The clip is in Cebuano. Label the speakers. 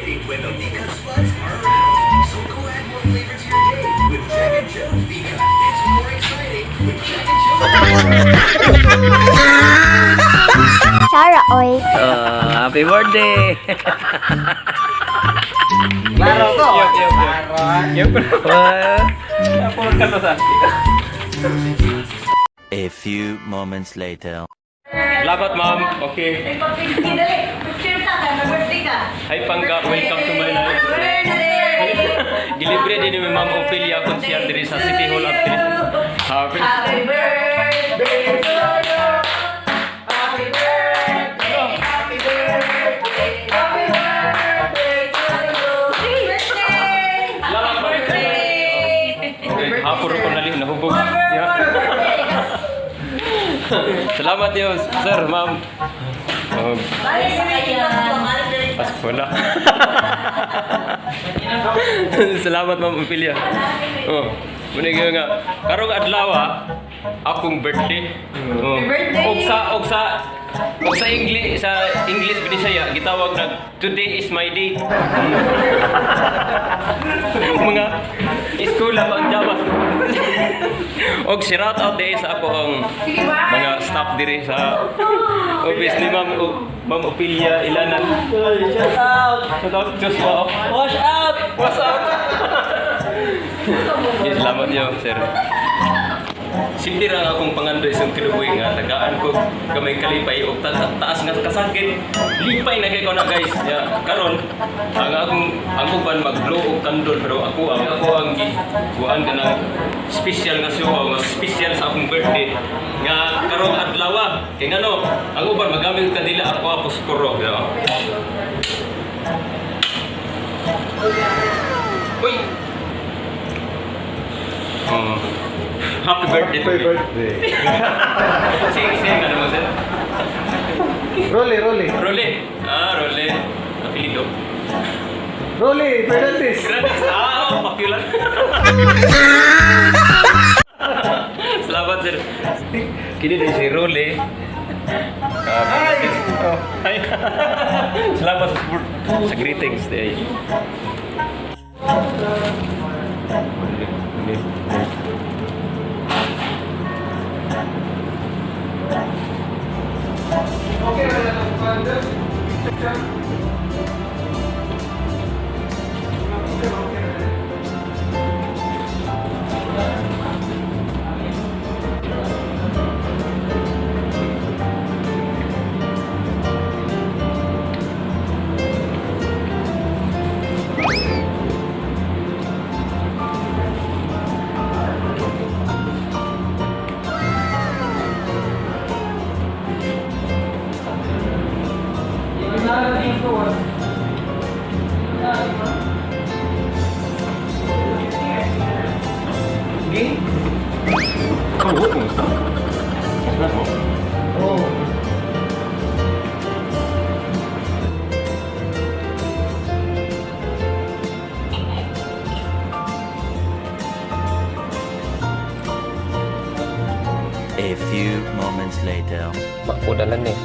Speaker 1: Exciting when the V-Cut Spuds are around. So go add more flavor to your day with Jack and Jones V-Cut. It's more exciting with Jack and Jones.
Speaker 2: Chara, oy.
Speaker 3: Oh, happy birthday!
Speaker 4: Klaro to.
Speaker 3: Yup, yup, yup. Yup.
Speaker 5: A few moments later.
Speaker 3: Salamat, ma'am. Okay.
Speaker 6: Dali, picture ta ka, birthday ka.
Speaker 3: Hi, Pangga. Welcome to my life.
Speaker 6: Birthday.
Speaker 3: Gilibre din ni Ma'am Ophelia Consial diri sa City Hall at Happy.
Speaker 6: Happy birthday to you. Happy birthday, happy birthday, happy birthday to you. Birthday!
Speaker 3: Salamat, ma'am.
Speaker 6: Birthday!
Speaker 3: Okay, hapon ko na nahubog. Yeah. Salamat yun, sir, ma'am. Oh,
Speaker 6: Balik sa kaya.
Speaker 3: pas wala. Salamat, Ma'am Ophelia. Oh, muna gyud nga karong adlaw akong birthday. Oh.
Speaker 6: Birthday!
Speaker 3: Og sa English, sa English Binisaya gitawag na "Today is my day." Mga eskwela pa ang Java. Og shout out day sa ako ang mga staff diri sa office ni Ma'am Ma'am Ophelia Ilanan.
Speaker 4: Shout out.
Speaker 3: Shout out Joshua.
Speaker 4: Wash out.
Speaker 3: What's up? Yeah, salamat niyo, sir. Simple ra ang akong pangandoy sa kinabuhi nga tagaan ko gamay kalipay og taas nga kasakit. Lipay na kay ko na, guys. Ya, karon ang akong ang uban mag-blow og candle, pero ako ang gi kuan kanang special nga siuhaw nga special sa akong birthday nga karong adlaw. Kay ngano ang uban magamit og kandila, ako ang posporo. Ya. Uy. Oh. Happy birthday to
Speaker 7: Happy
Speaker 3: me.
Speaker 7: Birthday.
Speaker 3: Sige, sige, ano mo, sir?
Speaker 7: Rolly, Rolly.
Speaker 3: Role. Ah, Role. Apelido.
Speaker 7: Rolly Fernandez.
Speaker 3: Gratis. Ah, oh, popular. Salamat, sir. Kini din si Role. Ah, oh. Hi. Salamat sa support. Sa greetings. Day.
Speaker 7: Okay, wala nang panda.
Speaker 3: Oh, kumusta? Kumusta mo?
Speaker 7: Oh.
Speaker 5: A few moments later.
Speaker 3: Makudalan eh.